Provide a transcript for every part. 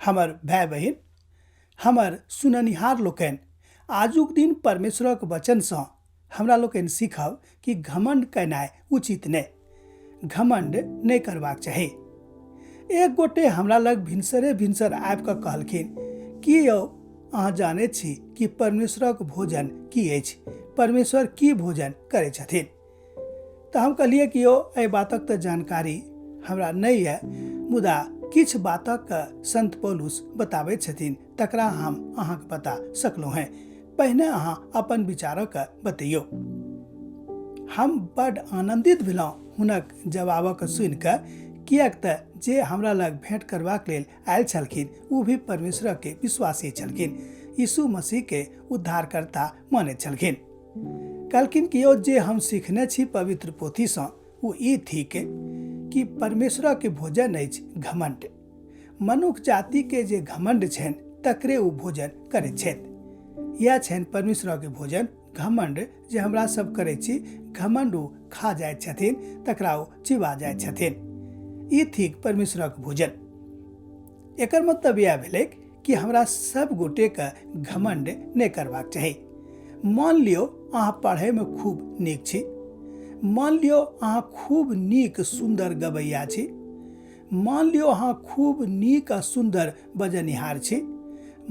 हमर भाय बहिन, हमर सुननिहार लोकनि, आजुक दिन परमेश्वरक वचनसँ हमरा लोकनि सीखब कि घमण्ड केनाइ उचित नहि, घमण्ड नहि करबाक चाही। एक गोटे हमरा लग भिनसरे भिनसर आबि कऽ कहलखिन कि यौ अहाँ जानैत छी कि परमेश्वरक भोजन की अछि, परमेश्वर की भोजन करै छथिन? तऽ हम कहलियै कि यौ एहि बातक तऽ जानकारी हमरा नहि यऽ, मुदा किछु बातक संत पौलुस बताबैत छथिन तकरा हम अहाँके बता सकलहुँ हेँ। पहिने अहाँ अपन विचारक बतैयौ। हम बड्ड आनन्दित भेलहुँ हुनक जवाबक सुनिकऽ, किएक तऽ जे हमरा लग भेँट करबाक लेल आयल छलखिन ओ भी परमेश्वरके विश्वासी छलखिन, यीशु मसीहके उद्धारकर्ता मानैत छलखिन। कहलखिन कि यौ जे हम सीखने छी पवित्र पोथीसँ ओ ई थिक कि परमेश्वरके भोजन अछि घमण्ड। मनुख जातिके जे घमण्ड छनि तकरे ओ भोजन करैत छथि। इएह छनि परमेश्वरके भोजन घमण्ड, जे हमरा सब करै छी घमण्ड ओ खा जाइत छथिन, तकरा ओ चिबा जाइत छथिन। ई थिक परमेश्वरक भोजन। एकर मतलब इएह भेलै कि हमरा सब गोटेके घमण्ड नहि करबाक चाही। मान लियौ अहाँ पढ़ैमे खूब नीक छी, मान लियौ अहाँ खूब नीक सुन्दर गबैया छी, मान लियौ अहाँ खूब नीक आ सुन्दर बजनिहार छी,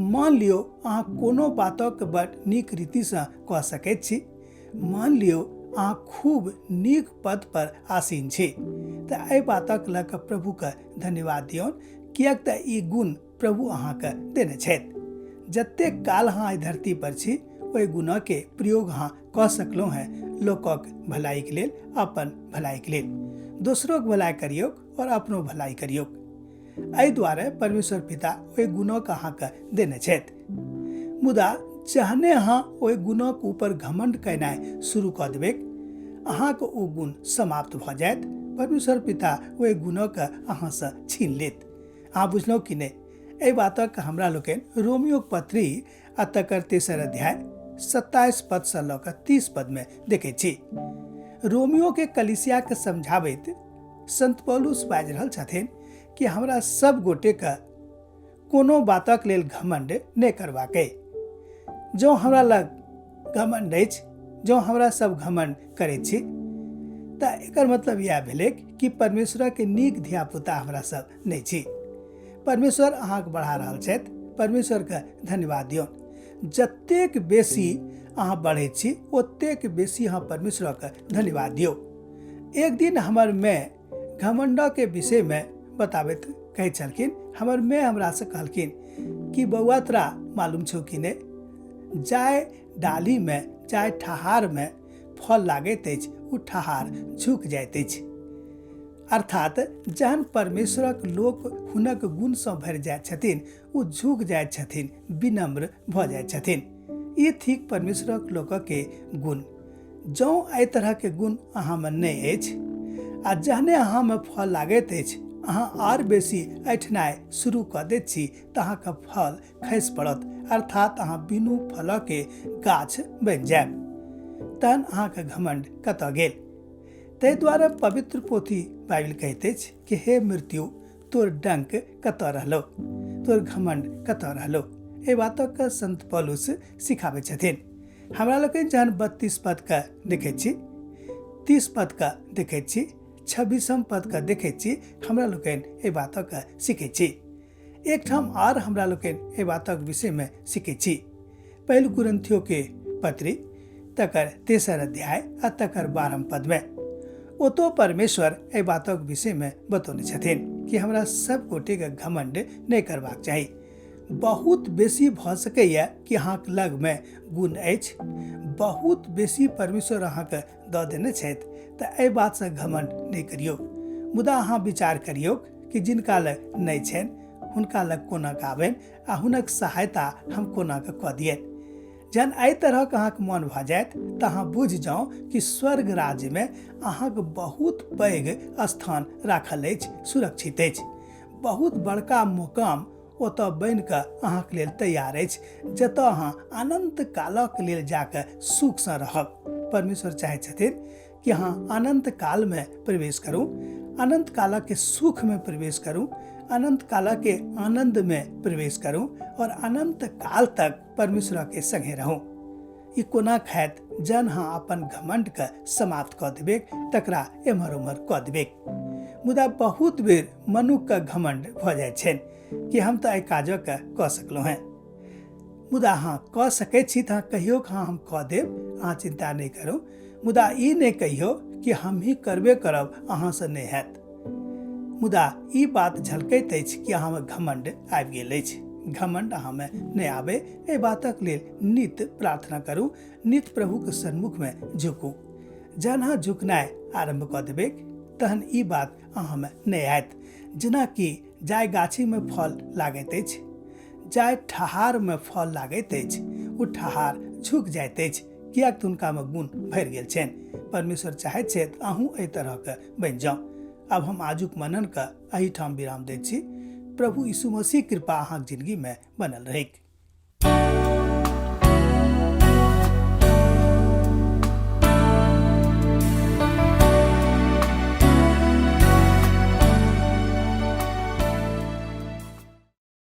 मान लियौ अहाँ कोनो बातक बड नीक रीतिसँ कऽ सकैत छी, मान लियौ अहाँ खूब नीक पद पर आसीन छी, तऽ एहि बातक लऽ कऽ प्रभुके धन्यवाद दियौन, किएक तऽ ई गुण प्रभु अहाँके देने छथि। जतेक काल अहाँ एहि धरती पर छी ओहि गुणके प्रयोग अहाँ कऽ सकलहुँ हेँ लोकक भलाइके लेल, अपन भलाइके लेल। दोसरोके भलाइ करियौक और अपनो भलाइ करियौक। एहि दुआरे परमेश्वर पिता ओहि गुणक अहाँके देने छथि। मुदा जहने अहाँ ओहि गुणक ऊपर घमण्ड केनाइ शुरू कऽ देबै, अहाँके ओ गुण समाप्त भऽ जायत। परमेश्वर पिता ओहि गुणक अहाँसँ छीन लेत। अहाँ बुझलहुँ कि नहि? एहि बातक हमरा लोकनि रोमियो पत्री आ तकर तेसर अध्याय 27 पदसँ लऽ कऽ 30 पदमे देखै छी। रोमियोके कलिसियाके समझाबैत संत पौलुस बाजि रहल छथिन कि हमरा सब गोटेके कोनो बातक लेल घमण्ड नहि करबाक अइ। जँ हमरा लग घमण्ड अछि, जँ हमरा सब घमण्ड करै छी, तऽ एकर मतलब इएह भेलै कि परमेश्वरके नीक धियापुता हमरा सब नहि छी। परमेश्वर अहाँके बढ़ा रहल छथि, परमेश्वरके धन्यवाद दियौन। जतेक बेसी अहाँ बढ़ै छी ओतेक बेसी अहाँ परमेश्वरके धन्यवाद दियौ। एक दिन हमर माय घमण्डके विषयमे बताबैत कहै छलखिन, हमर माय हमरासँ कहलखिन कि बौआ तोरा मालूम छौ कि नहि, जाहि डालीमे जाहि ठहारमे फल लागैत अछि ओ ठहार झुकि जाइत अछि। अर्थात जहन परमेश्वरक लोक हुनक गुणसँ भरि जाइत छथिन ओ झुकि जाइत छथिन, विनम्र भऽ जाइत छथिन। ई थिक परमेश्वरक लोकके गुण। जँ एहि तरहके गुण अहाँमे नहि अछि आ जहने अहाँमे फल लागैत अछि अहाँ आर बेसी ऐठनाइ शुरू कऽ दैत छी तऽ अहाँके फल खसि पड़त, अर्थात अहाँ बिनु फलके गाछ बनि जायब। तहन अहाँके घमण्ड कतऽ गेल? ताहि दुआरे पवित्र पोथी बाइबिल कहैत अछि कि हे मृत्यु, तोर डंक कतऽ रहलो, तोर घमण्ड कतऽ रहलो। एहि बातक संत पौलुस सिखाबै छथिन। हमरा लोकनि जहन 32 पदके देखै छी, 30 पदके देखै छी, 26 पदके देखै छी, हमरा लोकनि एहि बातक सीखै छी। एकठाम आर हमरा लोकनि एहि बातक विषयमे सीखै छी। पहिल कुरिन्थियो के पत्री तकर तेसर अध्याय आ तकर 12 पदमे ओतो परमेश्वर एहि बातक विषयमे बतौने छथिन कि हमरा सब गोटेके घमण्ड नहि करबाक चाही। बहुत बेसी भऽ सकैए कि अहाँके लगमे गुण अछि, बहुत बेसी परमेश्वर अहाँके दऽ देने छथि, तऽ एहि बातसँ घमण्ड नहि करियौ। मुदा अहाँ विचार करियौ कि जिनका लग नहि छनि हुनका लग कोना कऽ आबनि आ हुनक सहायता हम कोना कऽ कऽ दियनि। जहन एहि तरहक अहाँके मन भऽ जायत तऽ अहाँ बुझि जाउ कि स्वर्ग राज्यमे अहाँके बहुत पैघ स्थान राखल अछि, सुरक्षित अछि। बहुत बड़का मुकाम ओतऽ बनि कऽ अहाँके लेल तैयार अछि, जतऽ अहाँ अनन्त कालक लेल जाकऽ सुखसँ रहब। परमेश्वर चाहै छथिन कि अहाँ अनन्त कालमे प्रवेश करू, अनन्त कालक सुखमे प्रवेश करू। अनंत काल के आनंद में प्रवेश करू और अनंत काल तक परमेश्वर के संगे रहू। ई कोना खायत जहन अहाँ अपन घमंड के समाप्त कऽ देबेक, तकरा एम्हर ओम्हर कऽ देबेक। मुदा बहुत बेर मनुख के घमंड भऽ जाइ छनि कि हम तऽ एहि काजके कऽ सकलहुँ हेँ। मुदा अहाँ कऽ सकै छी तऽ अहाँ कहियौ कि हँ हम कऽ देब, अहाँ चिन्ता नहि करू। मुदा ई नहि कहियौ कि हमही करबे करब, अहाँसँ नहि हैत। मुदा ई बात झलकैत अछि कि अहाँमे घमंड आबि गेल अछि। घमंड अहाँमे नहि आबे एहि बातक लेल नित प्रार्थना करू, नित प्रभुके सन्मुखमे झुकू। जहन अहाँ झुकनाइ आरम्भ कऽ देबै तहन ई बात अहाँमे नहि आयत। जेनाकि जाहि गाछीमे फल लागैत अछि, जाहि ठहारमे फल लागैत अछि, ओ ठहार झुकि जाइत अछि, किएक तऽ हुनकामे गुण भरि गेल छनि। परमेश्वर चाहैत छथि अहूँ एहि तरहके बनि जाउ। आब हम आजुक मननके एहिठाम विराम दैत छी। प्रभु यीशु मसीह कृपा अहाँक जिंदगीमे बनल रहैक।